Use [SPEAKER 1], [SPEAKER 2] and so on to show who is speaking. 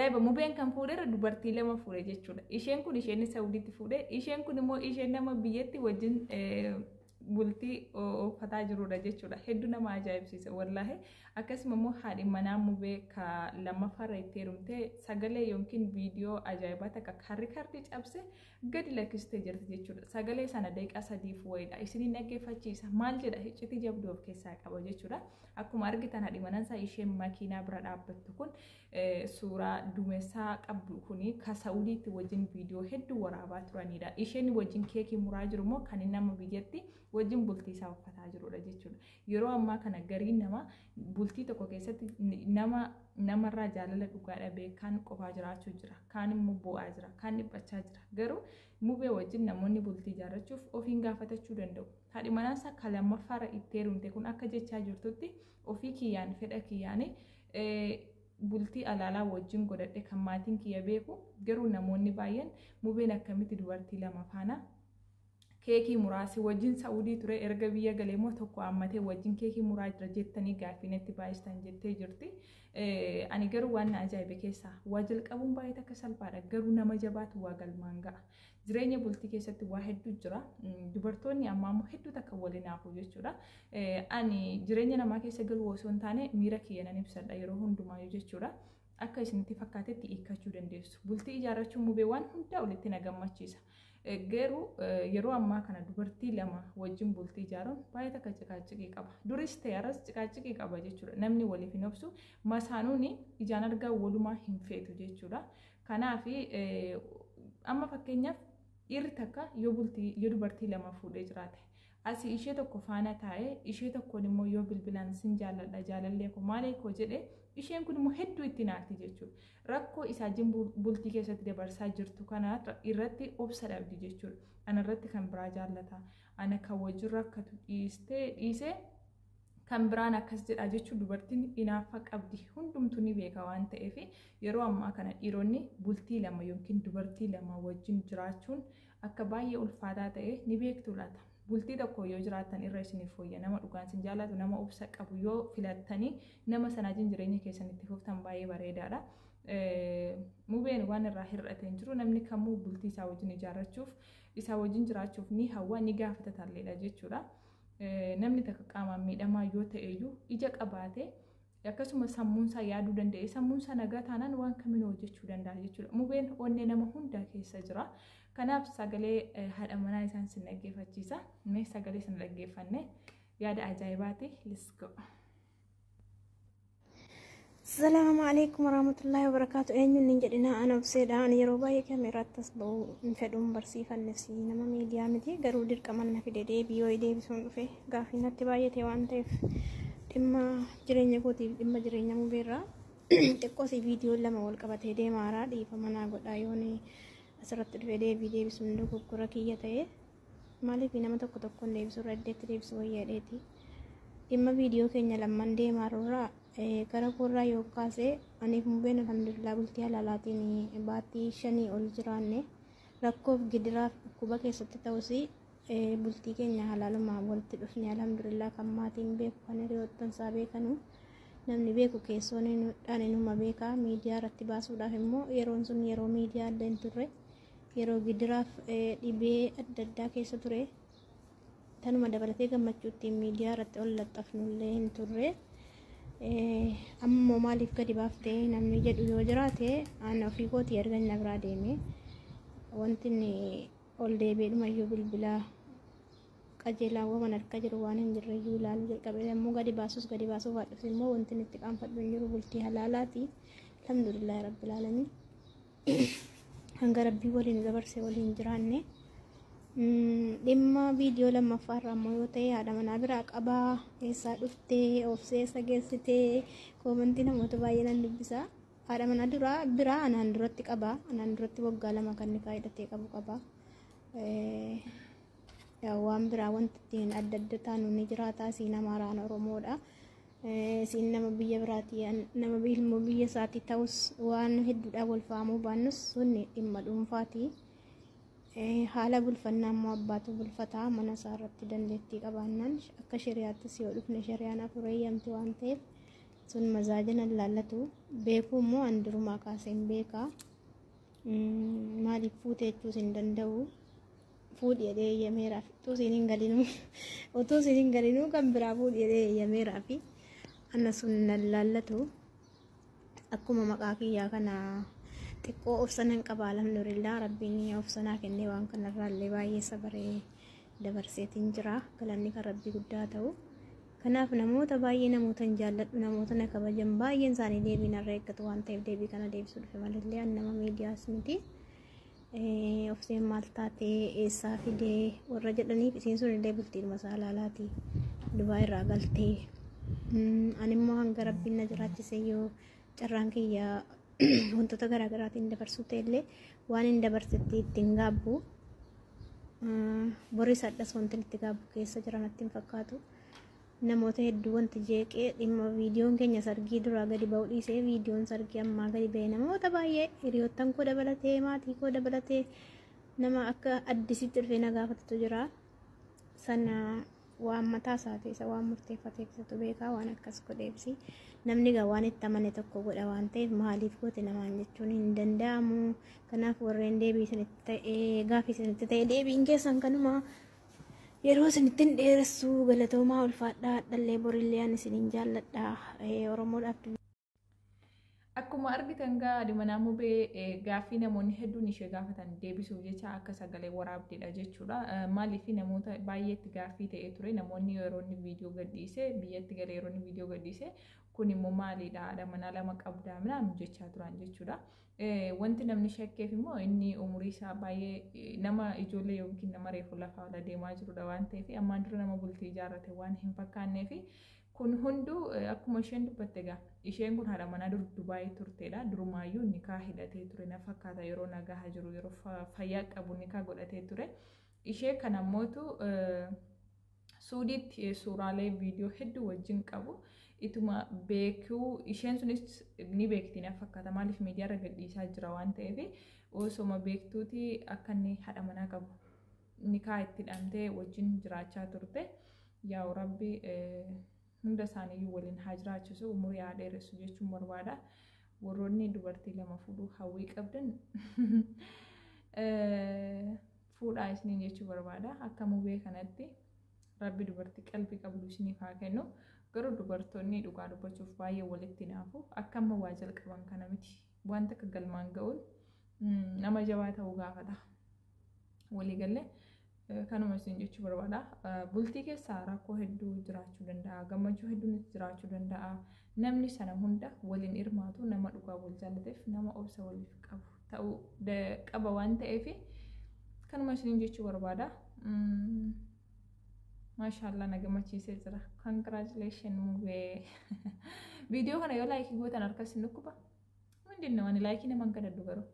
[SPEAKER 1] Ajaa'iba, Mubeen kan fuudheera dubartii lama fuudhe jechuudha. Isheen kun isheen Saudiitti fuudhe, isheen kun immoo isheen nama biyyatti wajjin bultii uffataa jirudha jechuudha. Hedduu nama ajaa'ibsiisa wallaahi. Akkasuma immoo haadhi manaa Mubee ka lammaffaarra itti heerumtee sagalee yookiin viidiyoo ajaa'ibaa takka kan riikardii cabse gadi lakkistee jirti jechuudha. Sagalee sana daqiiqaa 3f wayiidha. Isiniin dhaggeeffachiisa. Maal jedha? Iccitii jabduu of keessaa qaba jechuudha. Akkuma argitan haadhi manaan isheen makiinaa bira dhaabbattu kun, suuraa duumessaa qabdu kuni, ka Saudiitti wajjin viidiyoo hedduu waraabaa turanidha. Isheen wajjin keekii muraa jiru immoo kan nama biyyatti wajjin bultii isaa uffataa jirudha jechuudha. Yeroo ammaa kana gariin nama bultii tokko keessatti nama namarraa jaalala dhugaa dhabee kaan qofaa jiraachuu jira. Kaan immoo bo'aa jira. Kaan dhiphachaa jira. Garuu Mubee wajjin namoonni bultii ijaarrachuuf ofiin gaafatachuu danda'u. Haadhi manaansaa kan lammaffaarra itti heerumte kun akka jechaa jirtutti, ofii kiyyaan fedha kiyyaan bultii alaalaa wajjin godhadhe kan maatiin kiyya beeku, garuu namoonni baay'een Mubeen akkamitti dubartii lama faana keekii muraasi wajjin Saudii ture, erga biyya galee immoo tokko hammatee wajjin keekii muraa jira jettanii gaaffii natti baay'istan jettee jirti. Ani garuu waan na ajaa'ibe keessaa, waa jalqabuun baay'ee takka salphaadha, garuu nama jabaatu waa galmaan ga'a. Jireenya bultii keessatti waa hedduu jira. Dubartoonni ammaa immoo hedduu takka waliin haafu jechuudha. Ani jireenya namaa keessa galuu osoo hin taane miira kiyya nan ibsadha yeroo hundumaayyuu jechuudha. Akka isinitti fakkaatetti hiikkachuu dandeessu. Bultii ijaarrachuun Mubee waan hundaa olitti na gammachiisa. Garuu yeroo ammaa kana dubartii lama wajjin bultii ijaaruun baay'ee takka ciqaaciqii qaba. Duris ta'e har'as ciqaaciqii qaba jechuudha. Namni waliif hin obsu. Masaanuun ijaan argaa walumaa hin feetu jechuudha. Kanaaf amma fakkeenyaaf dhiirri takka yoo bultii yoo dubartii lama fuudhee jiraate, asii ishee tokko faana taa'ee ishee tokkoon immoo yoo bilbilaan sin jaalladha, jaalallee koo, maalee koo jedhe, isheen kun immoo hedduu itti naarti jechuudha. Rakkoo isaa wajjin bultii keessatti dabarsaa jirtu kana irratti obsa dhabdi jechuudha. Ana irratti kan biraa jaallata. Ana kan wajjin rakkatu dhiistee dhiisee kan biraan akkas jedha jechuun dubartiin inaaffaa qabdi hundumtuu ni beeka waan ta'eef, yeroo ammaa kana dhiironni bultii lama yookiin dubartii lama wajjin jiraachuun akka baay'ee ulfaataa ta'e ni beektu laata? Bultii tokko yoo jiraattan irra isiniif fooyya. Nama dhugaan isin jaallatu, nama obsa qabu yoo filattanii nama sana wajjin jireenya keessan itti fuftan baay'ee bareedaadha. Mubeen waan irraa hir'ate hin jiru. Namni kamuu bultii isaa wajjin ijaarrachuuf, isaa wajjin jiraachuuf ni hawwa, ni gaafata talleedha jechuudha. Namni takka qaamaan miidhamaa yoo ta'e iyyuu ija qabaate, akkasuma sammuun isaa yaaduu danda'e, sammuun isaa nagaa taanaan waan kamiinuu hojjechuu danda'a jechuudha. Mubeen onnee nama hundaa keessa jira. Kanaaf sagalee haadha manaa isaan sin dhaggeeffachiisa. Mee sagalee sana dhaggeeffanne yaada ajaa'ibaati. Let's go.
[SPEAKER 2] Salaamu alaikum warahmatullahi wabarakatuh. Eenyuun hin jedhina, ana Obseedha. Ani yeroo baay'ee kameeraatti as ba'uu hin fedhuun barsiifannes nama miidiyaa miti. Garuu dirqama na fide deebii yoo deebisuun dhufe, gaafii natti baay'ate waan ta'eef, dhimma jireenya kootiif dhimma jireenya Mubeerraa xiqqoos viidiyoo lama wal qabatee deemaaraa, dhiifama naa godhaa yoon asirratti dhufe deebii deebisuun dogoggora kiyya ta'e. Maaliif nama tokko tokkoon deebisuu irra iddeetti deebisuu wayyaadheeti. Dhimma viidiyoo keenya lamman deemaarurraa gara koorraa yoo kaase, aniif Mubeen alhamdulillah bultii halaalaatiin baattii 5 ol jiraanne. Rakkoof gidiraaf dhukkuba keessatti ta'us bultii keenya halaalumaa walitti dhufne, alhamdulillah, kan maatiin beeku, kan hiriyoottan isaa beekanu, namni beeku keessoon dhaan inuma beeka. Miidiyaa irratti baasuudhaaf immoo yeroon sun yeroo miidiyaa illee hin turre, yeroo gidiraaf dhibee adda addaa keessa ture. Tanuma dabalatee gammachuutti miidiyaa irratti ol laxxafnullee hin turre. Ammoo maaliif gadi baaftee namni jedhu yoo jiraate, ani ofii kootii erga inni biraa deeme wanti inni ol deebi'ee bilbila qajeelaa waan harka jiru waan hin jirre iyyuu ilaaluu jalqabe. Ammoo gadi baasus gadi baasuu baadhus immoo wanti inni itti qaanfadhu hin jiru, bultii halaalaati, alhamdulillahi rabbil aalamiin, hanga Rabbii waliin dabarse waliin jiraanne. Dhimma viidiyoo lammaffaa irraa immoo yoo ta'e, haadha manaa biraa qabaa, eessaa dhuftee, Obsee eessa geessitee, koomantii namoota baay'ee nan dubbisa. Haadha manaa duraa biraa anaan duratti qabaa, anaan duratti waggaa 2 kan inni hidhatee qabu qaba. Waan biraa wanti ittiin adda adda taanu ni jiraata. Isiin Amaaraan Oromoodha. Isiin nama biyya biraati, nama ilmoo biyya isaatii ta'us, waan hedduudhaan wal fahamuu baannus sunni dhimma dhuunfaati. Haala bulfannaa immoo abbaatu bulfataa, mana isaa irratti dandeettii qabaannaan, akka shari'aattis yoo dhufne, shari'aan afur eeyyamti waan ta'eef, Sun mazaajina nan laallatu. Beekuu immoo an durumaa kaasee hin beekaa. Maaliif fuute jechuus hin danda'u. Fuudhi jedhee eeyyameeraaf. Utuu siin hin galinuu utuu siin hin galinuu kan biraa fuudhi jedhee eeyyameeraaf. Anna sun nan laallatu. Akkuma maqaa kiyyaa kana xiqqoo obsa nan qaba, alhamdulillah, Rabbiin obsa naa kennee waan kanarraallee baay'ee sabaree dabarseetiin jira. Galanni kan Rabbii guddaa ta'u. Kanaaf namoota baay'ee, namoota hin jaalladhu, namoota na kabajan baay'een isaanii deebii narra eeggatu waan ta'eef deebii kana deebisuu dhufe malallee an nama miidiyaas miti. Obseen maal taatee, eessaa fidee warra jedhaniif, isiin sun illee bultiidhuma isaa laalaati. Dubaa irraa galtee. Ani immoo hanga Rabbiin na jiraachise yoo carraan kiyya wantoota garaagaraatiin dabarsuu ta'ellee waan hin dabarsetti ittiin gaabbu. Boris hadhas wanti itti gaabbu keessa jira natti hin fakkaatu. Namoota hedduu wanti jeeqee dhimma viidiyoon keenya sargii duraa gadi ba'uu dhiisee viidiyoon sargii ammaa gadi ba'e, namoota baay'ee, hiriyoottan koo dabalatee, maatii koo dabalatee, nama akka addisitti dhufee na gaafatatu jira. Sana waan mataa isaati, isa waan murteeffateef isatu beekaa waan akkas godheefsi. Namni egaa waan itti amane tokko godha waan ta'eef maaliif goote namaan jechuun hin danda'amu. Kanaaf warreen deebii isinitti ta'e, gaafii isinitti ta'e, deebiin keessan kanuma. Yeroo isinitti hin dheeressu, galatoomaa, ulfaadhaa, dhallee borillee ani isinin jaalladha. Oromoodhaaf.
[SPEAKER 1] Akkuma argitan gaa haadha Mubee gaaffii namoonni hedduun ishee gaafatan deebisuuf jecha akka sagalee waraabdeedha jechuudha. Maaliif namoota baay'eetti gaaffii ta'ee ture, namoonni yeroo inni viidiyoo gadhiise, biyyatti galee yeroo inni viidiyoo gadhiise, kun immoo maalidha, haadha manaa lama qabdaa minaan jechaa turan jechuudha. Wanti namni shakkeef immoo inni umurii isaa baay'ee nama ijoollee yookiin nama reefu lafa ol adeemaa jirudha waan ta'eef, ammaan dura nama bultii ijaarrate waan hin fakkaanneef kun hunduu. Akkuma isheen dubbatte egaa isheen kun haadha manaa dur Dubaayii turteedha. Durumaayyuu nikaa hidhatee ture na fakkaata, yeroo nagaa jiru, yeroo fayyaa qabu nikaa godhatee ture. Ishee kana ammootu Suudiitti suuraalee viidiyoo hedduu wajjin qabu. Ituma beekuu, isheen sunis ni beekti na fakkaata, maaliif miidiyaarra gadhiisaa jira waan ta'eef, osoma beektuuti akka inni haadha manaa qabu nikaa itti hidhamtee wajjin jiraachaa turte. Yaa Rabbi, hunda isaaniiyyuu waliin haa jiraachisu, umurii haa dheeressu jechuun barbaada. Warroonni dubartii lama fuudhuu hawwii qabdan fuudhaa isiniin jechuu barbaada. Akka Mubee kanatti Rabbi dubartii qalbii qabdu isiniif haa kennu. Garuu dubartoonni dhugaa dubbachuuf baay'ee walitti naafu. Akka amma waa jalqaban kana miti. Wanta akka galmaan ga'uun nama jabaa ta'uu gaafata. Waliigallee kanuma isin jechuu barbaada. Bultii keessaa rakkoo hedduu jiraachuu danda'a. Gammachuu hedduunis jiraachuu danda'a. Namni sana hunda waliin hirmaatu nama dhugaa wal jaallateef nama obsa waliif qabu ta'uu qaba waan ta'eef kanuma isin jechuu barbaada. Maashaallah, na gammachiisee jira. Congratulation Mubee. Viidiyoo kana yoo like gootan harka isin dhukkuba. Mindin ani like naman kadhadhu garuu.